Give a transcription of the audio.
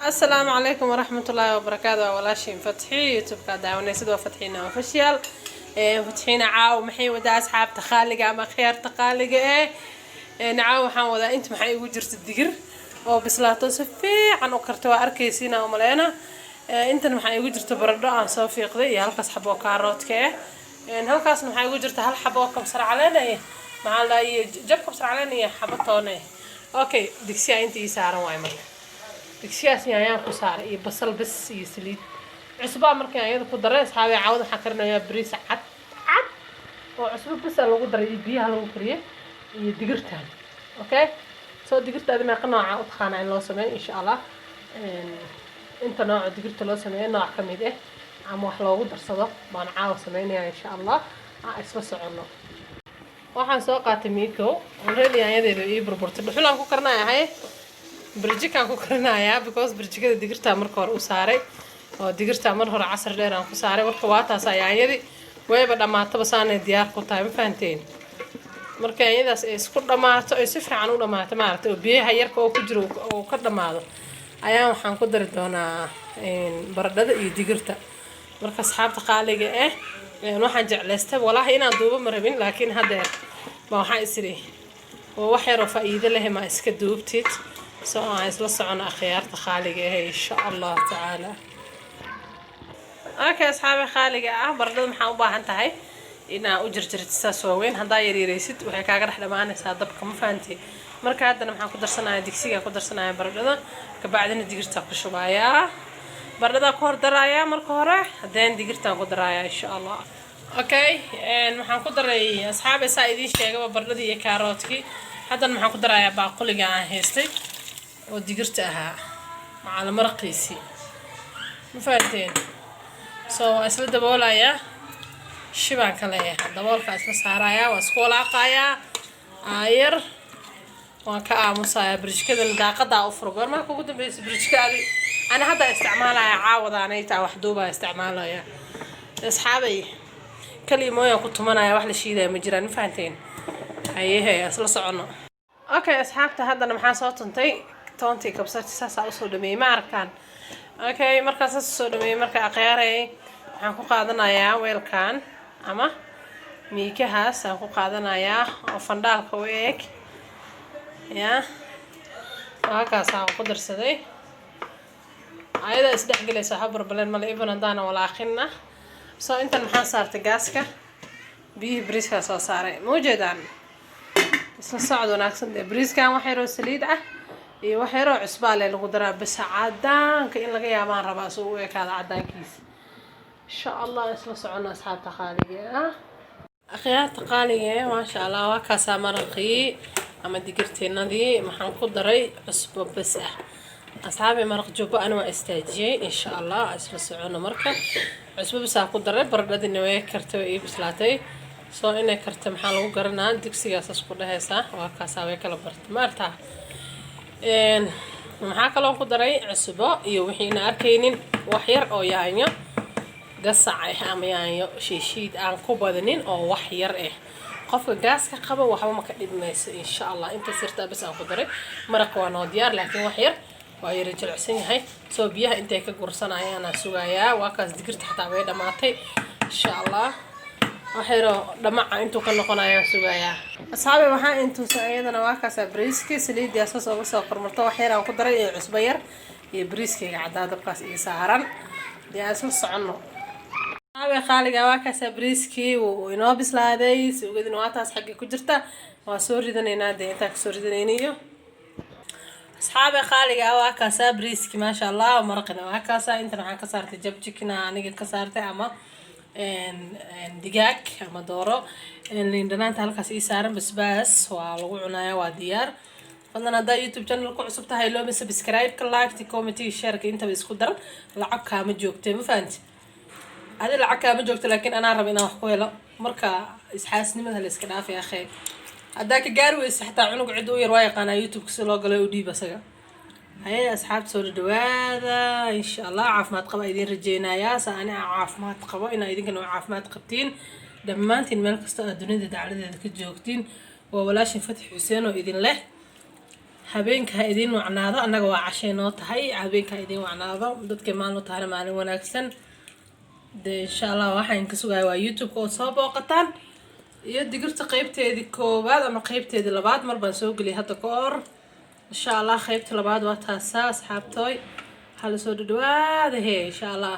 Asalaamu calaykum waraxmatullaahi wabarakaatu. Waa walaashiin Fatxi, YouTube-ka daawanaysid waa Fatxiina Official. Fatxiina caaw maxay wadaa, asxaabta qaaliga ama khiyaarta qaaliga eh? Caaw waxaan wadaa, inta maxaa igu jirta? Digir oo bislaato, si fiican u karta, waa arkaysiina umaleena. Intan maxaa igu jirta? Baradho aan soo fiiqday iyo halkaas xabo oo kaaroodka ah. Halkaasna maxaa igu jirta? Hal xabo oo kabsar caleen eh, maxaa la iyo jab kabsar caleen iyo xabo toon eh. Okay, digsiyaa inta ii saaran waay. Marka digsiyaas yaanyaan ku saaray iyo basal bas iyo saliid cusbaa. Markaan iyada ku daray, asxaabi, caawada waxaan karinayaa bariis cad cad oo cusbo bas a lagu daray iyo biyaha lagu kariyay iyo digirtan. Okay, soo digirta adi meeqa nooca u taqaanaa in loo sameeyo? Insha Allah, inta nooca digirta loo sameeyo nooc ka mid ah ama wax loogu darsado baan caawa sameynayaa, insha Allah. Aan isla soconno. Waxaan soo qaatay miiko. Already yaanyadeedu ii burburtay. Dhuxulaan ku karinaya, haye, birjikaan ku karinayaa, because birjikada digirtaa marka hore u saaray oo digirtaa mar hore casar dheer aan ku saaray. Marka waa taasaa, yaanyadii wayba dhammaataba, saanay diyaar ku tahay, ma fahanteen? Marka yaanyadaas ay isku dhammaato, ay si fiican u dhammaato, maaragtay, oo biyaha yarka oo ku jiro oo ka dhammaado, ayaa waxaan ku dari doonaa baradhada iyo digirta. Marka asxaabta qaaliga ah, waxaan jeclaystay, walaahi inaan duubo ma rabin, laakiin haddeer ba waxaan isiri oo wax yaroo faa'iido leh ma iska duubtid. Soo aan isla socono, akhyaarta qaaliga ah, insha Allah tacaala. Okay, asxaabi qaaliga ah, baradhada maxaa u baahan tahay? Inaa u jarjartid saas waaweyn. Haddaa yaryaraysid, waxay kaaga dhex dhamaanaysaa dabka, ma fahanti? Marka haddana maxaan ku darsanaya? Digsigaa ku darsanaya baradhada, kabacdina digirtaa ku shubayaa. Baradhadaa ku hor darayaa marka hore, haddeen digirtaan ku darayaa, insha Allah. Okay, maxaan ku daray, asxaabi? Saa idiin sheegaba, baradhadii iyo kaaroodkii. Haddana maxaan ku darayaa? Baaquliga aan haystay oo digirta ahaa macaala maraqiisii, ma fahanteen? So waa isla daboolayaa, shibaan ka leeyahay, daboolkaa isla saarayaa, waa isku walaaqayaa aayar, waan ka aamusayaa. Birjikadan daaqadaa u furo. Goormaa kugu dambeysa birjikaadi? Ani hadda isticmaalaya, caawadaanay taa wax duubaa isticmaalaya, asxaabay. Kaliya mooyaan ku tumanaya, wax la shiidaya ma jiraan, ma fahanteen? Hayehe, isla socono. Okay, asxaabta, haddana maxaa soo tuntay? Toontii, kabsarti, saasaa usoo dhameeyey, ma aragtaan? Okay, markaa saas usoo dhameeyey, marka akhyaaray, waxaan ku qaadanayaa weelkan ama miikahaas aan ku qaadanayaa oo fandhaalka u eg ya. Halkaas aan ku darsaday, ayadaa isdhexgelaysa, waxa barbaleen male, even haddaana walaaqinna. So intan maxaan saartay? Gaaska, biyihii bariiskaa soo saaray, ma ujeedaan? Isla socod wanaagsan. Dee bariiskan wax yaroo saliid ah iyo wax yaroo cusbaa le lagu daraa bas. Cadaanka in laga yaabaan rabaa, si u ekaada cadaankiisa, insha Allah. Isla socono, asxaabta qaaliga ah, akhyaarta qaaliga eh. Maasha Allah, waa kaasaa maraqii ama digirteenadii. Maxaan ku daray? Cusbo bas ah, asxaabi. Maraq jubbo ani waa istaajiyey, insha Allah. Isla socono. Marka cusbo basaa ku daray. Baradhadina way kartay, way ii bislaatay. Soo inay kartay maxaa lagu garanaa? Digsigaasaas ku dhehaysaa, waa kaasaa, way kala bartay, ma artaa? Maxaa kaloo ku daray? Cusbo iyo wixiina arkaynin, wax yar oo yaanyo gasac ah ama yaanyo shiishiid aan ku badanin oo wax yar ah. Qofka gaaska qaba waxba ma ka dhibmayso, insha Allah. Inta sirtaa bas aan ku daray. Maraqa waa noo diyaar, laakiin wax yar waa yara jilicsan yahay. Soo biyaha intay ka gursanayaan aan sugayaa. Waa kaas, digirta xataa way dhamaatay, insha Allah. Waxyaroo dhamaca intuu ka noqonayaan sugayaa. Asxaabi, waxaa intuusa iyadana waa kaasaa bariiskii. Saliidii saas ooga soo kormarto, wax yar aan ku daray iyo cusbo yar iyo bariiskayga caddaa dabkaas ii saaran. Dee aan isla soconno, asxaabi qaaliga. Waa kaasaa, bariiskii wuu inoo bislaaday. Suugadina waa taas xagga ku jirta, waa soo ridanaynaa. Dee intaan kasoo ridanaynayo, asxaabi qaaliga, waa kaasaa bariiskii, maasha Allah. Maraqina waa kaasaa. Intan waxaan ka saartay jab chicken aniga ka saartay ama digaag ama dooro. Liin dhanaanta halkaas ii saaran, basbaas waa lagu cunayaa, waa diyaar. Fadlan, haddaa YouTube channel ku cusub tahay, looma subscribe-ka, like, comment-iga, share-ka, intaba isku dar. Lacag kaama joogtay, ma fahanti? Adi lacag kaama joogto, laakiin anaa raba inaan wax ku helo. Marka isxaasnimada la iska dhaafay, akhee. Haddaa ka gaari weysa, xataa cunug cid u yar waa yaqaanaa YouTube si loo galo, u dhiib asaga. Haye, asxaabta, soo dhadhawaada, insha Allah. Caafimaad qaba idiin rajeynayaa, sa ani aan caafimaad qabo inaa idinkana oo caafimaad qabtiin dhammaantiin, meel kasta aad dunida dacladeeda ka joogtiin. Waa walaashin Fatxi Xuseen oo idin leh. Habeenka ha idiin wacnaado. Annaga waa cashay noo tahay. Habeenka ha idiin wacnaado. Dadkay maalin u tahayna, maalin wanaagsan. Dee insha Allah waxaan ka sugaya waa YouTube-ka oo soo booqataan iyo digirta qeybteedii koowaad ama qeybteedii labaad. Mar baan soo geliyay hadda ka hor. Insha Allah qeybta labaad waa taasaa. Asxaabtooy, waxaa lasoo dhadhawaada he, insha Allah.